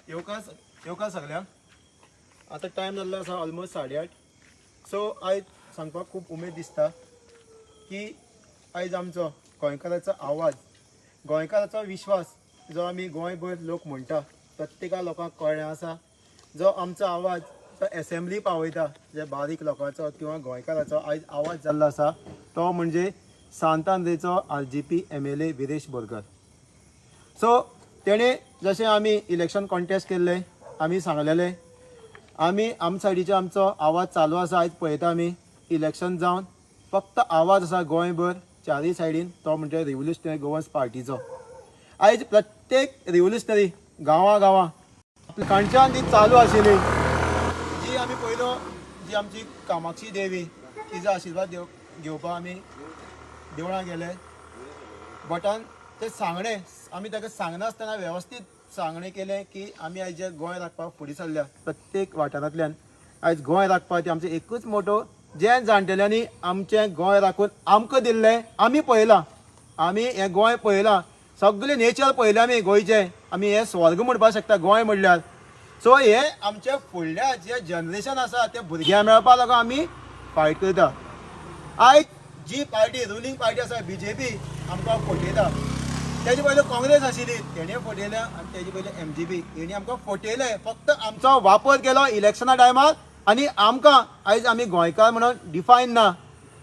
येवकार येवकार सगळ्यांक. आतां टायम जाल्लो आसा ऑलमोस्ट 8:30. सो आयज सांगपाक खूब उमेद दिसता की आयज आमचो गोंयकाराचो आवाज, गोंयकाराचो विश्वास जो आमी गोंयभर लोक म्हणटा, प्रत्येका लोकांक कळ्ळें आसा, जो आमचो आवाज तो एसेंब्ली पावयता, जे बारीक लोकांचो किंवा गोंयकाराचो आयज आवाज जाल्लो आसा तो म्हणजे सांत आंद्रेचो RGP MLA Viresh Borkar. So तेणें जशें आमी इलेक्शन कॉन्टेस्ट केल्लें, आमी सांगलेलें, आमी आम सायडीचे आमचो आवाज चालू आसा. आयज पळयता आमी इलेक्शन जावन फक्त आवाज आसा गोंयभर चारय सायडीन, तो म्हणजे रिव्होल्युशनरी गोवन्स पार्टीचो. आयज प्रत्येक रिव्होल्युशनरी गांवां गांवां काणच्यान ती चालू आशिल्ली, जी आमी पयलो जी आमची कामाक्षी देवी तिजो आशिर्वाद घेवपाक आमी देवळां गेले. भटान ते सांगणें आमी ताका सांगनासतना वेवस्थीत सांगणें केलें की आमी आयज जे गोंय राखपाक फुडें सरल्या, प्रत्येक वाठारांतल्यान आयज गोंय राखपाक ती आमचें एकूच मोटो, जे जाणटेल्यांनी आमचें गोंय राखून आमकां दिल्लें, आमी पळयलां, आमी हें गोंय पळयलां, सगळें नेचर पळयलें आमी गोंयचें, आमी हें स्वर्ग म्हणपाक शकता गोंय म्हणल्यार. सो हे आमच्या फुडल्या जे जनरेशन आसा ते भुरग्यां मेळपाक लागून आमी फायट करता. आयज जी पार्टी रुलींग पार्टी आसा बीजेपी आमकां फटयता. तेजे पयलीं काँग्रेस आशिल्ली, तेणें फटयलें, आनी तेजे पयलीं एमजीपी, हेणी आमकां फटयलें. फक्त आमचो वापर केलो इलेक्शना टायमार आनी आमकां आयज आमी गोंयकार म्हणून डिफायन ना.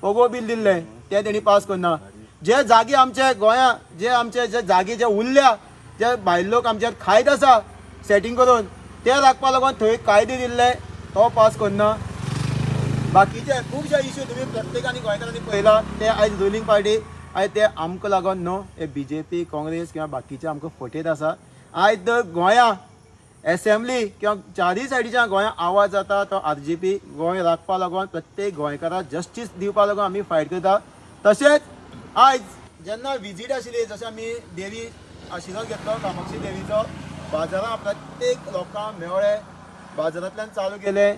पोगो बील दिल्लें तें तेणी पास करना. जे जागे आमचे गोंया जे आमचे जे जागे जे उरल्या, जे भायले लोक आमचे खायत आसा सेटींग करून, ते राखपा लागून थंय कायदे दिल्ले तो पास करना. बाकीचे खुबशे इश्यू तुमी प्रत्येकानी गोंयकारांनी पळयला, ते आयज रुलींग पार्टी आयज ते आमकां लागून न्हू, हे बीजेपी काँग्रेस किंवा बाकीचे आमकां फटयत आसा. आयज गोंया एसेंब्ली किंवा चारय सायडीच्या गोंया आवाज जाता तो आरजीपी गोंय राखपा लागून, प्रत्येक गोंयकाराक जस्टीस दिवपा लागून आमी फायट करता. तशेंच आयज जेन्ना विजीट आशिल्ली, जशें आमी देवी आशिर्वाद घेतलो कामाक्षी देवीचो, बाजारां प्रत्येक लोकांक मेळ्ळे, बाजारांतल्यान चालू केले,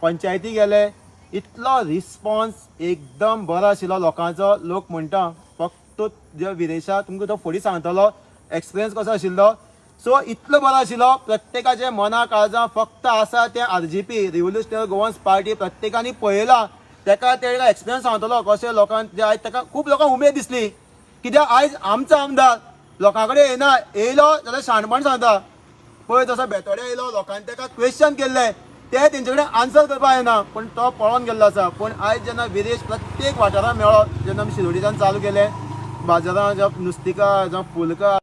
पंचायती गेले, इतलो रिस्पॉन्स एकदम बरो आशिल्लो लोकांचो. लोक म्हणटा फक्त जे विदेशा तुमकां तो फुडें सांगतलो एक्सपिरियन्स कसो आशिल्लो. सो इतलो बरो आशिल्लो, प्रत्येकाचे मना काळजां फक्त आसा तें आरजीपी, रिव्होल्युशनरी गोवन्स पार्टी. प्रत्येकानी पळयला तेका, तेका एक्सपिरियन्स सांगतलो कशें लोकांक जे आयज ताका खूब लोकांक उमेद दिसली, कित्याक आयज आमचो आमदार लोकां कडेन येना, येयलो जाल्यार शाणपण सांगता. पळय जसो बेतोड्या येयलो, लोकांनी ताका क्वेश्चन केल्ले ते तेंचे कडेन आन्सर करपाक येना, पूण तो पळोवन गेल्लो आसा. पूण आयज जेन्ना विदेश प्रत्येक वाठारांत मेळ्ळो, जेन्ना आमी शिरोडीच्यान चालू केले बाजारां, जावं नुस्तिका जावं फुलका,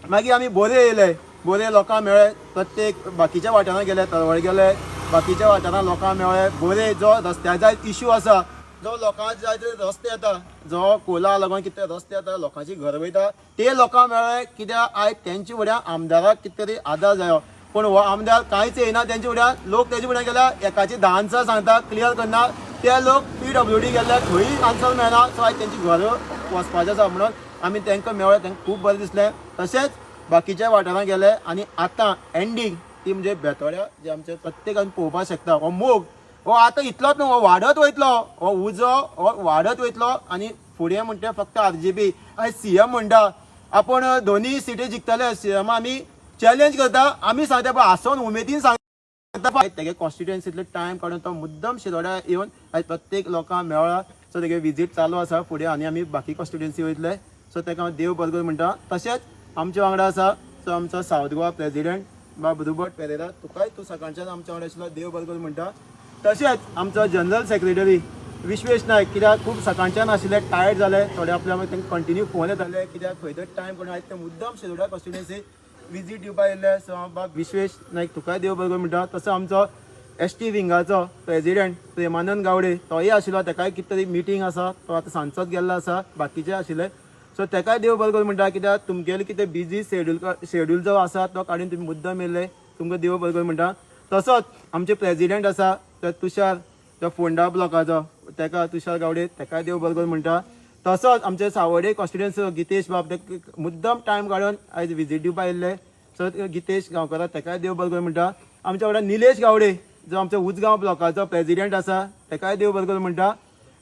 मागीर आमी बोरे येयले, बोरे लोकांक मेळ्ळे, प्रत्येक बाकीच्या वाठारांत गेले, तळवळ गेले, बाकीच्या वाठारांत लोकांक मेळ्ळे. बोरे जो रस्त्याचा इश्यू आसा, जो लोकांक जाय ते रस्ते येता, जो कोला लागून कितें रस्ते येता, लोकांची घर वयता, ते लोकांक मेळ्ळे, कित्याक आयज तेंचे फुड्यान आमदाराक कितें तरी आदार जायो. पूण हो आमदार कांयच येयना तेंचे फुड्यान. लोक तेजे फुड्यान गेल्यार एकाची 10 आन्सर सांगता, क्लियर करना. ते लोक पीडब्ल्यूडी गेल्ले, खंय आन्सर मेळना. सो आयज तेंची घर वचपाचें आसा म्हणून आमी तांकां मेळ्ळे, तांकां खूब बरें दिसलें. तशेंच बाकीच्या वाठारांत गेले आनी आतां एंडींग ती म्हणजे बेतोड्या, जे आमचे प्रत्येकान पळोवपाक शकता हो मोग हो आतां इतलोच न्हू, हो वाडत वयतलो, हो उजो हो वाडत वयतलो. आनी फुडें म्हणटा फक्त आरजीपी. आयज सीएम म्हणटा आपूण दोनूय सिटी जिखतले. सीएम आमी चॅलेंज करता, आमी सांगता पळय आसोन उमेदीन सांगता, तेगे कॉन्स्टिट्युएन्सींतलो टायम काडून तो मुद्दम शिरोड्या येवन आयज प्रत्येक लोकांक मेळ्ळा. सो तेगे विजीट चालू आसा, फुडें आनी आमी बाकी कॉन्स्टिट्युएन्सी वयतले. सो ताका हांव देव बरें करूं म्हणटा. तशेंच आमच्या वांगडा आसा सो आमचो सावथ गोवा प्रेजिडेंट बाब रुबर्ट पेरेरा, तुकाय तूं सकाळच्यान आमच्या वांगडा आशिल्लो, देव बरें करूं म्हणटा. तशेंच आमचो जनरल सेक्रेटरी विश्वेश नायक, कित्याक खूब सकाळच्यान आशिल्ले, टायर्ड जाले थोडे, आपल्या तांकां कंटिन्यू फोन येताले, कित्याक खंय तरी टायम काडून आयज ते मुद्दम शिरोडा कॉन्स्टिट्युएन्सी विजीट दिवपाक येयल्ले. सो हांव बाब विश्वेश नायक तुकाय देव बरें करूं म्हणटा. तसो आमचो एसटी विंगाचो प्रेजिडेंट प्रेमानंद गावडे, तोय आशिल्लो, ताकाय कितें तरी मिटींग आसा, तो आतां सांजचोच गेल्लो आसा, बाकीचे आशिल्ले. सो ताकाय देव बरें करूं म्हणटा, कित्याक तुमगेले कितें बिजी शेड्यूल शेड्यूल जो आसा तो काडून तुमी मुद्दम येयल्ले, तुमकां देव बरें करूं म्हणटा. तसोच आमचे प्रेजिडेंट आसा तो तुषार, तो फोंडा ब्लॉकाचो, ताका तुषार गावडे, ताकाय देव बरें करूं म्हणटा. तसोच आमचे सावडे कॉन्स्टिट्युएन्सी गितेश बाब, ते मुद्दम टायम काडून आयज विजीट दिवपाक येयल्ले. सो गितेश गांवकारा ताकाय देव बरें करूं म्हणटा. आमच्या वांगडा निलेश गावडे जो आमच्या उजगांव ब्लॉकाचो प्रेजिडेंट आसा, ताकाय देव बरें करूं म्हणटा.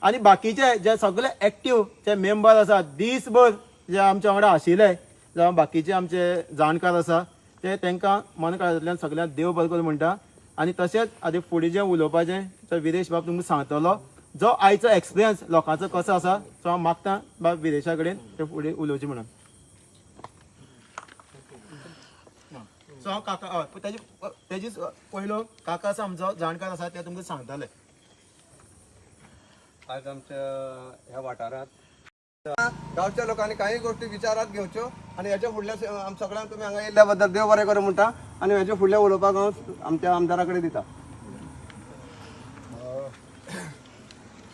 आनी बाकीचे जे सगळे एक्टीव जे मेंबर आसा, दीसभर जे आमच्या वांगडा आशिल्ले, जावं बाकीचे आमचे जाणकार आसा, ते तांकां मन काळजांतल्यान सगळ्यांक देव बरें करूं म्हणटा. आनी तशेंच आतां फुडें जें उलोवपाचें तो विरेश बाब तुमकां सांगतलो जो आयचो एक्सपिरियन्स लोकांचो कसो आसा. सो हांव मागता बाब विरेशा कडेन ते फुडें उलोवचें म्हणून. सो हांव काका हय तेजी पयलो काका आसा आमचो जाणकार आसा ते तुमकां सांगतले. आज आमच्या ह्या वाठारांत गांवच्या लोकांनी काही गोष्टी विचारात घेवच्यो आनी हेच्या फुडल्या आम सगळ्यांक तुमी हांगा येयल्ल्या बद्दल देव बरें करूं म्हणटा आनी हेच्या फुडल्या उलोवपाक हांव आमच्या आमदारा कडेन दिता.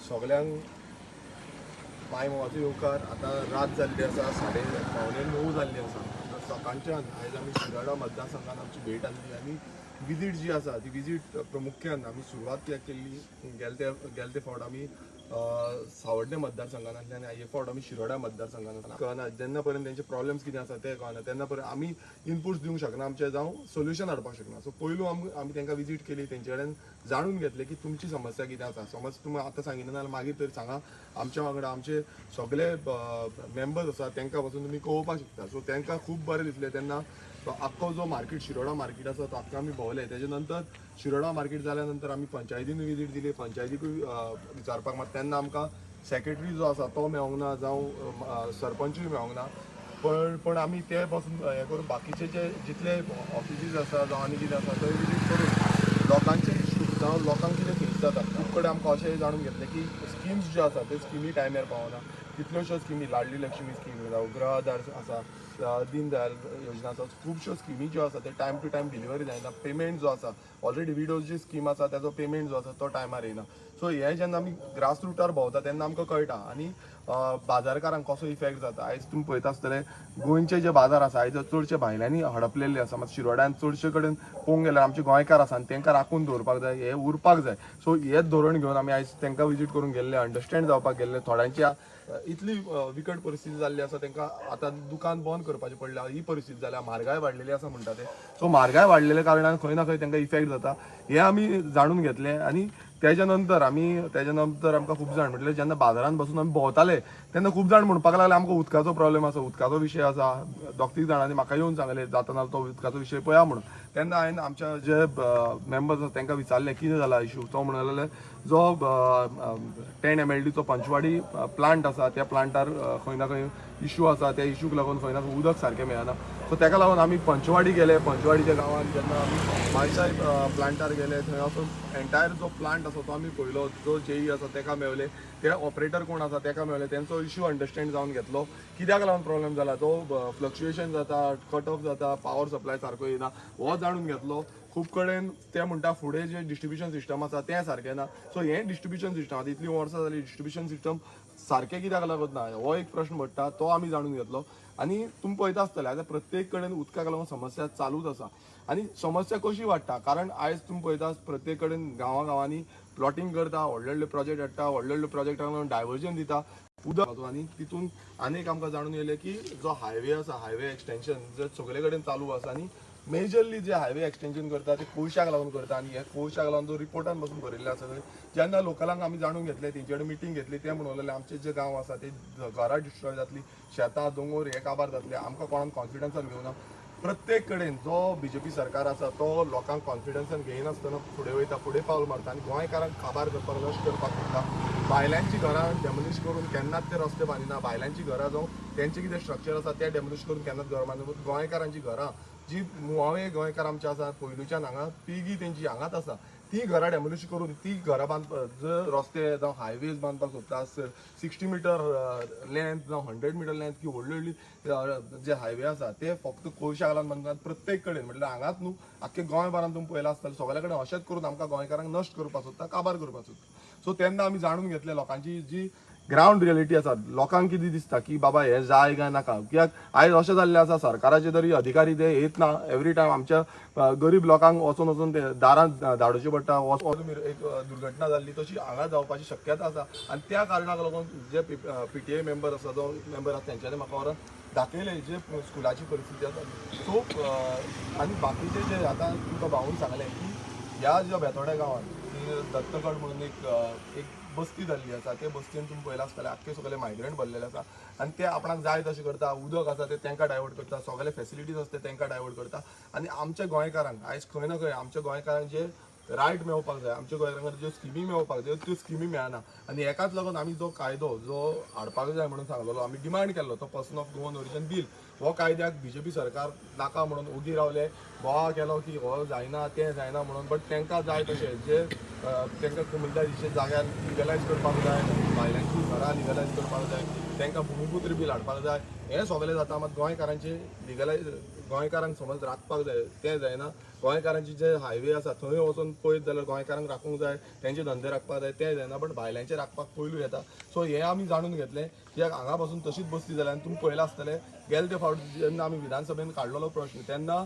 सगळ्यांक माय मोगाचो येवकार. आतां रात जाल्ली आसा, 8:45 जाल्ली आसा. सकाळच्यान आयज आमी शिरोडा मतदारसंघात आमची भेट आसली आनी विजीट जी आसा ती विजीट प्रामुख्यान आमी सुरवात कित्याक केल्ली, गेले ते फावट आमी सावड्डें मतदारसंघान आसले आनी हे फावट आमी शिरोडा मतदारसंघान आसले. कळना जेन्ना पर्यंत तेंचे प्रॉब्लम्स कितें आसा ते कळना तेन्ना पर्यंत आमी इनपुट्स दिवंक शकना, आमचे जावं सोल्युशन हाडपाक शकना. सो पयलू आमी तांकां विजीट केली, तेंचे कडेन जाणून घेतलें की तुमची समस्या कितें आसा. समज तुमी आतां सांगिना जाल्यार मागीर तरी सांगा, आमच्या वांगडा आमचे सगळे मेंबर्स आसा तांकां पासून तुमी कळोवपाक शकता. सो तांकां खूब बरें दिसलें. तेन्ना तो आख्खो जो मार्केट शिरोडा मार्केट आसा तो आख्खो आमी भोंवले. तेजे नंतर शिरोडा मार्केट जाल्या नंतर आमी पंचायतीन विजीट दिली, पंचायतीकूय विचारपाक. मात तेन्ना आमकां सेक्रेटरी जो आसा तो मेळोंक ना, जावं सरपंचूय मेळोंक ना. पण आमी ते पासून हें करून बाकीचे जे जितले ऑफिसीस आसा जावं आनी कितें आसा थंय विजीट करून लोकांचे इश्यू जावं लोकांक कितें फेस जाता खूब कडेन आमकां अशें जाणून घेतलें की स्किम्स ज्यो आसा त्यो स्किमी टायमार पावना. कितल्योश्यो स्किमी, लाडली लक्ष्मी स्कीम जावं गृहदार आसा, दीनदयाल योजना आसा, खुबश्यो स्किमी ज्यो आसा ते टायम टू टायम डिलिव्हरी जायना. पेमेंट जो आसा ऑलरेडी विडोज जी स्कीम आसा ताजो पेमेंट जो आसा तो टायमार येयना. सो हें जेन्ना आमी ग्रास रुटार भोंवता तेन्ना आमकां कळटा आनी बाजारकारांक कसो इफेक्ट जाता. आयज तुमी पळयता आसतले गोंयचे जे बाजार आसा आयज चडशे भायल्यांनी हडपलेले आसा. मात शिरोड्यान चडशे कडेन पळोवंक गेल्यार आमचे गोंयकार आसा आनी तांकां राखून दवरपाक जाय, हें उरपाक जाय. सो हें धोरण घेवन आमी आयज तांकां विजीट करूंक गेल्ले, अंडरस्टँड जावपाक गेल्ले. थोड्यांची इतली विकट परिस्थिती जाल्ली आसा तांकां आतां दुकान बंद करपाचें पडलां, ही परिस्थिती जाल्या, म्हारगाय वाडलेली आसा म्हणटा ते. सो म्हारगाय वाडलेल्या कारणान खंय ना खंय तांकां इफेक्ट जाता हें आमी जाणून घेतलें. आनी तेज्या नंतर आमकां खूब जाण म्हटल्यार जेन्ना बाजारान बसून आमी भोंवताले तेन्ना खूब जाण म्हणपाक लागले आमकां उदकाचो प्रॉब्लेम आसा, उदकाचो विशय आसा. दोग तीग जाणांनी म्हाका येवन सांगलें जाता तो उदकाचो विशय पळया म्हणून. तेन्ना हांवें आमच्या जे मेंबर्स आसा तांकां विचारलें कितें जाला इशू. तो म्हणून लागले जो 10 MLDचो पंचवाडी प्लांट आसा त्या प्लांटार खंय ना खंय इशू आसा, त्या इशूक लागून खंय ना खंय उदक सारकें मेळना. सो ताका लागून आमी पंचवाडी गेले. पंचवाडीच्या गांवांत जेन्ना आमी मालशाय प्लांटार गेले थंय वचून एंटायर जो प्लांट आसा तो आमी पळयलो, जो जेई आसा ताका मेवले, ते ऑपरेटर कोण आसा ताका मेवले, तेंचो इशू अंडरस्टँड जावन घेतलो कित्याक लागून प्रॉब्लेम जाला, तो फ्लक्च्युएशन जाता, कट ऑफ जाता, पावर सप्लाय सारको येना हो जाणून घेतलो. खूब कडेन ते म्हणटा फुडें जें डिस्ट्रिब्युशन सिस्टम आसा तें सारकें ना. सो हें डिस्ट्रिब्युशन सिस्टम आतां इतलीं वर्सां जालीं डिस्ट्रिब्युशन सिस्टम सारकें कित्याक लागत ना हो एक प्रश्न पडटा, तो आमी जाणून घेतलो. आनी तुमी पळयता आसतले आतां प्रत्येक कडेन उदकाक लागून समस्या चालूच आसा. आनी समस्या कशी वाडटा कारण आयज तुमी पळयता प्रत्येक कडेन गांवां गांवांनी प्लॉटींग करता, व्हडले व्हडले प्रोजेक्ट हाडटा, व्हडले व्हडले प्रोजेक्टाक लागून डायवर्जन दिता उदक. आनी तितून आनीक आमकां जाणून येयलें की जो हायवे आसा, हायवे एक्सटेंशन जे सगळे कडेन चालू आसा आनी मेजरली जे हायवे एक्सटेंशन करता ते कोळशाक लागून करता. आनी हे कोळशाक लागून जो रिपोर्टान बसून बरयल्लें आसा थंय जेन्ना लोकलांक आमी जाणून घेतले, तेंचे कडेन मिटींग घेतली, ते म्हणून लागले आमचे जे गांव आसा ते घरां डिस्ट्रॉय जातली, शेतां दोंगोर हे काबार जातले, आमकां कोणाक कॉन्फिडन्सान घेवना. प्रत्येक कडेन जो बीजेपी सरकार आसा तो लोकांक कॉन्फिडन्सान घेयनासतना फुडें वयता, फुडें पावल मारता आनी गोंयकारांक काबार करपाक, नश्ट करपाक सोदता. बायलांची घरां डेमोलिश करून केन्नाच ते रस्ते बांदिना, बायलांची घरां जावं तेंचें कितें स्ट्रक्चर आसा तें डेमोलिश करून केन्नाच घरां बांदिना. गोंयकारांची घरां जी मुळावे गोंयकार आमचे आसा पयलूच्यान हांगा पिळगी तेंची हांगाच आसा ती घरां डेमोलिश करून ती घरां बांदपाक जर रस्ते जावं हायवेज बांदपाक सोदता, 60 मिटर लेंथ जावं 100 मिटर लेंथ की व्हडली व्हडली जे हायवे आसा ते फक्त कोळशाक लागून बांदतात प्रत्येक कडेन. म्हटल्यार हांगाच न्हू आख्खे गोंयभरान तुमी पळयलां आसतलें सगळे कडेन अशेंच करून आमकां गोंयकारांक नश्ट करपाक सोदता, काबार करपाक सोदता. सो तेन्ना आमी जाणून घेतले लोकांची जी ग्रावंड रियलिटी आसा, लोकांक कितें दिसता की बाबा हें जाय काय नाका. कित्याक आयज अशें जाल्लें आसा सरकाराचे तरी अधिकारी ते येत ना, एवरी टायम आमच्या गरीब लोकांक वचोन वचोन ते दारांत धाडोवचें पडटा. वचोन एक दुर्घटना जाल्ली तशी हांगा जावपाची शक्यता आसा आनी त्या कारणाक लागून जे PTA member आसा, जो मेंबर आसा तेंच्यांनी म्हाका व्हरोन दाखयलें जे स्कुलाची परिस्थिती आसा. सो आनी बाकीचे जे आतां तुमकां भाऊन सांगलें की ह्या ज्या बेतोड्या गांवांत की दत्तगड म्हणून एक एक बस्ती जाल्ली आसा. ते बस्तीन तुमी पळयलां आसतलें आख्खे सगळे मायग्रंट भरलेले आसा आनी ते आपणाक जाय तशें करता. उदक आसा ते तांकां डायवर्ट करता, सगळे फेसिलिटीज आसा ते तांकां डायवर्ट करता. आनी आमच्या गोंयकारांक आयज खंय ना खंय आमच्या गोंयकारांक जे रायट मेळपाक जाय, आमच्या गोंयकारांक ज्यो स्किमी मेळपाक जाय त्यो स्किमी मेळना. आनी हेकाच लागून आमी जो कायदो जो हाडपाक जाय म्हणून सांगलेलो, आमी डिमांड केल्लो तो person of Goan origin bill, हो कायद्याक बीजेपी सरकार नाका म्हणून ओगी रावले, बोवा केलो की हो जायना तें जायना म्हणून. बट तांकां जाय तशें जे तांकां कोमुनिदादीच्या जाग्यार लिगलायज करपाक जाय, भायल्यांची घरां लिगलायज करपाक जाय, तांकां भुमिपुत्र बील हाडपाक जाय, हें सगळें जाता. मात गोंयकारांचे लिगलायज, गोंयकारांक समज राखपाक जाय तें जायना. गोंयकारांचे जे हायवे आसा थंय वचून पळयत जाल्यार गोंयकारांक राखूंक जाय, तेंचे धंदे राखपाक जाय तें जायना, बट भायल्यांचे राखपाक पयलू येता. सो हें आमी जाणून घेतलें कित्याक हांगा पासून तशीच बस्ती जाल्या. आनी तुमी पळयलां आसतलें गेले ते फावट जेन्ना आमी विधानसभेन काडलेलो प्रश्न तेन्ना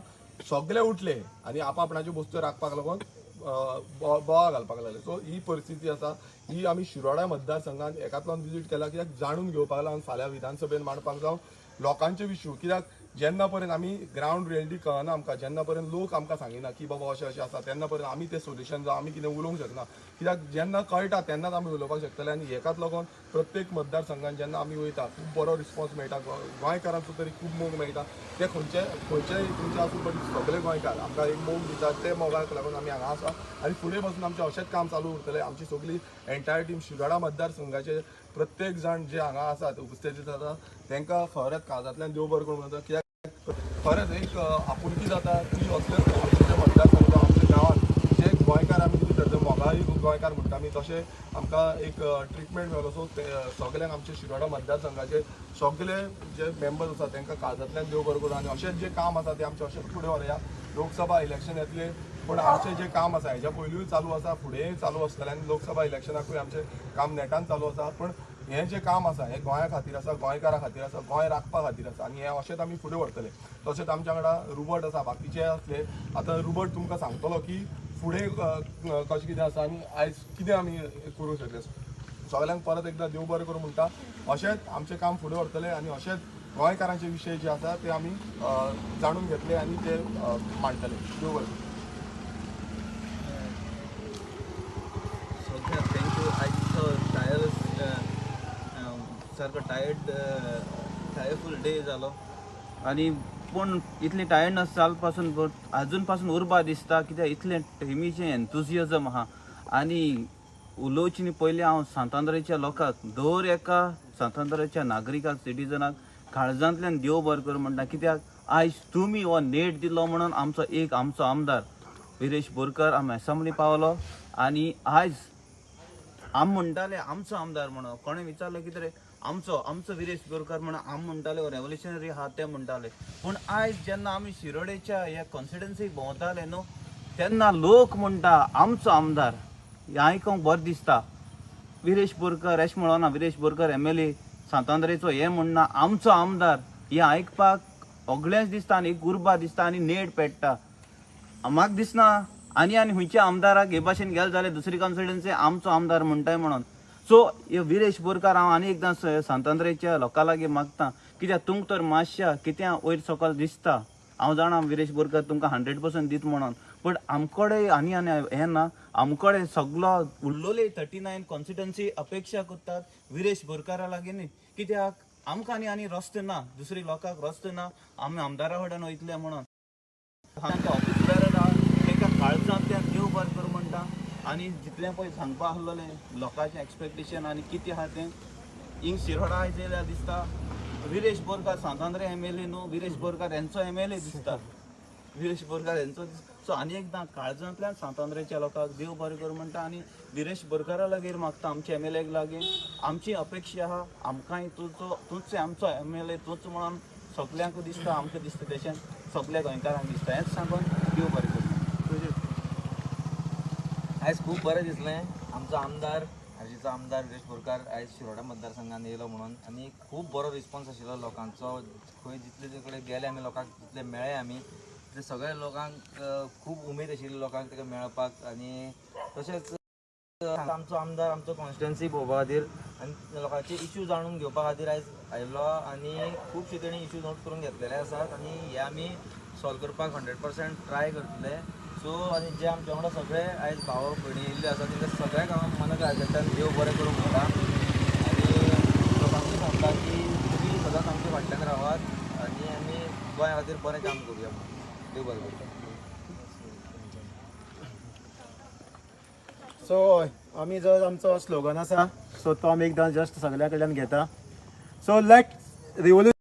सगळे उठले आनी आपणाच्यो वस्तू राखपाक लागून बोवा घालपाक लागले. सो ही परिस्थिती आसा, ही आमी शिरोडा मतदारसंघात एकातल्यान विजीट केला कित्याक जाणून घेवपाक लागून फाल्यां विधानसभेन मांडपाक जावं लोकांचे इश्यू. कित्याक जेन्ना पर्यंत आमी ग्रावंड रियलिटी कळना आमकां, जेन्ना पर्यंत लोक आमकां सांगिना की बाबा अशें अशें आसा, तेन्ना पर्यंत आमी तें सोल्युशन जावं आमी कितें उलोवंक शकना. कित्याक जेन्ना कळटा तेन्नाच आमी उलोवपाक शकतले. आनी हेकाच लागून प्रत्येक मतदारसंघान जेन्ना आमी वयता खूब बरो रिस्पॉन्स मेळटा, गोंयकारांचो तरी खूब मोग मेळटा. ते खंयचे खंयचे तुमचे आसूं बट सगळे गोंयकार आमकां एक मोग दितात, ते मोगाक लागून आमी हांगा आसा आनी फुडें पासून आमचें अशेंच काम चालू उरतलें. आमची सगळी एंटायर टीम शिरोडा मतदारसंघाचे प्रत्येक जाण जे हांगा आसात उपस्थित आसा तांकां खरेंच काळजांतल्यान देव बरें करूं म्हणटा. कित्याक खरेंच एक आपुलकी जाता की असले आमचे जे मतदारसंघ आमच्या गांवांत जे गोंयकार आमी कितें करता मोगाळी गोंयकार म्हणटा आमी, तशें आमकां एक ट्रिटमेंट मेळ्ळो. सो ते सगल्यांक आमचे शिरोडा मतदारसंघाचे सगळे जे मेंबर्स आसा तांकां काळजांतल्यान देव बरें करूं. आनी अशेंच जें काम आसा तें आमचें अशेंच फुडें व्हरया. लोकसभा इलेक्शन येतलें पूण आमचें जें काम आसा हेज्या पयलूय चालू आसा, फुडेंय चालू आसतलें आनी लोकसभा इलेक्शनाकूय आमचें काम नेटान चालू आसा. पूण हें जें काम आसा हें गोंया खातीर आसा, गोंयकारां खातीर आसा, गोंय राखपा खातीर आसा आनी हें अशेंच आमी फुडें व्हरतले. तशेंच आमच्या वांगडा रुबर्ट आसा, बाकीचे आसले. आतां रुबर्ट तुमकां सांगतलो की फुडें कशें कितें आसा आनी आयज कितें आमी करूंक शकले. सगल्यांक परत एकदां देव बरें करूं म्हणटा. अशेंच आमचें काम फुडें व्हरतले आनी अशेंच गोंयकारांचे विशय जे आसा ते आमी जाणून घेतले आनी ते मांडटले. देव बरें. सगळ्यांक thank you. आयचो टायर्स सारको टायर्ड टायरफूल डे जालो आनी पूण इतली टायर्डनस जाल पासून आजून पासून उर्बा दिसता कित्याक इतलें टिमीचें एन्थुजियजम आहा. आनी उलोवची न्ही पयलीं हांव सांतांद्रेच्या लोकांक, दर एका सांतांद्रेच्या नागरिकाक, सिटीजनाक काळजांतल्यान देव बरें करूं म्हणटा. कित्याक आयज तुमी हो नेट दिलो म्हणून आमचो एक आमचो आमदार विरेश बोरकर आमी एसेंब्ली पावलो. आनी आयज आम म्हणटाले आमचो आमदार म्हणून कोणें विचारलें कितें रे आमचो आमचो विरेश बोरकर म्हणून आम म्हणटाले रेवोल्युशनरी आहा ते म्हणटाले. पूण आयज जेन्ना आमी शिरोडेच्या ह्या कॉन्स्टिट्युएन्सीक भोंवताले न्हू तेन्ना लोक म्हणटा आमचो आमदार. हें आयकोंक बरें दिसता. विरेश बोरकर अशें म्हणना, विरेश बोरकर MLA सांतांद्रेचो हें म्हणना, आमचो आमदार. हें आयकपाक सगळेंच दिसता आनी एक उर्बा दिसता आनी नेट पेट्टा. म्हाका दिसना आनी आनी खंयच्या आमदाराक हे भाशेन गेले जाल्यार दुसरी कॉन्स्टिट्युएन्सी आमचो आमदार म्हणटाय म्हणून. सो हे विरेश बोरकार हांव आनी एकदां सांतांद्रेच्या लोकां लागीं मागता कित्याक तुमकां तर मातशा कितें वयर सकयल दिसता. हांव जाणा विरेश बोरकर तुमकां 100% दित म्हणून, बट आमकडे आनी आनी हें ना, आमकडे सगलो उरलोले 39 कॉन्स्टिट्युएन्सी अपेक्षा करतात विरेश बोरकारा लागीं न्ही. कित्याक आमकां आनी आनी रस्ते ना, दुसरी लोकांक रस्ते ना, आमी आमदारा कडेन वयतले म्हणून. ऑफिस बेरर आहा तांकां काळजांतल्यान देव बरें करूं म्हणटा. आनी जितलें पळय सांगपा आसलेलें लोकांचें एक्सपेक्टेशन आनी कितें आहा तें हिंग शिरोडा आयज येयल्यार दिसता विरेश बोरकार सांतांद्रे MLA न्हू, विरेश बोरकार हेंचो MLA दिसता, विरेश बोरकार हेंचो. सो आनी एकदां काळजांतल्यान सांतांद्रेच्या लोकांक देव बरें करूं म्हणटा आनी विरेश बोरकारा लागीं मागता आमच्या MLA लागीं आमची अपेक्षा आहा आमकांय तुजो तूंच आमचो MLA तूंच म्हणून सगल्यांकूय दिसता, आमकां दिसता तशेंच सगल्या गोंयकारांक दिसता. हेंच सांगून देव बरें करूं. आयज खूब बरें दिसलें आमचो आमदार आरजीचो आमदार विरेश बोरकार आयज शिरोडा मतदारसंघान येयलो म्हणून आनी खूब बरो रिस्पॉन्स आशिल्लो लोकांचो. खंय जितले कडेन गेले आमी लोकांक जितले मेळ्ळे आमी तितले सगळे लोकांक खूब उमेद आशिल्ली लोकांक ताका मेळपाक. आनी तशेंच आमचो आमदार आमचो कॉन्स्टिट्युएन्सी पळोवपा खातीर आनी लोकांचे इश्यू जाणून घेवपा खातीर आयज आयिल्लो आनी खुबशे तेणी इश्यू नोट करून घेतलेले आसात आनी हे आमी सॉल्व करपाक 100% ट्राय करतले. सो आनी जे आमच्या वांगडा सगळे आयज भाव भयणी येयल्ले आसा तेंकां सगळ्यांक हांव मना काळजांतल्यान देव बरें करूं म्हणटा आनी लोकांकूय सांगता की तुमी सदांच आमच्या फाटल्यान रावात आनी आमी गोंया खातीर बरें काम करुया म्हणून. देव बरें करूं. सो आमी जो आमचो स्लोगन आसा, सो तो आमी एकदां जस्ट सगळ्या कडल्यान घेता. So let revolution.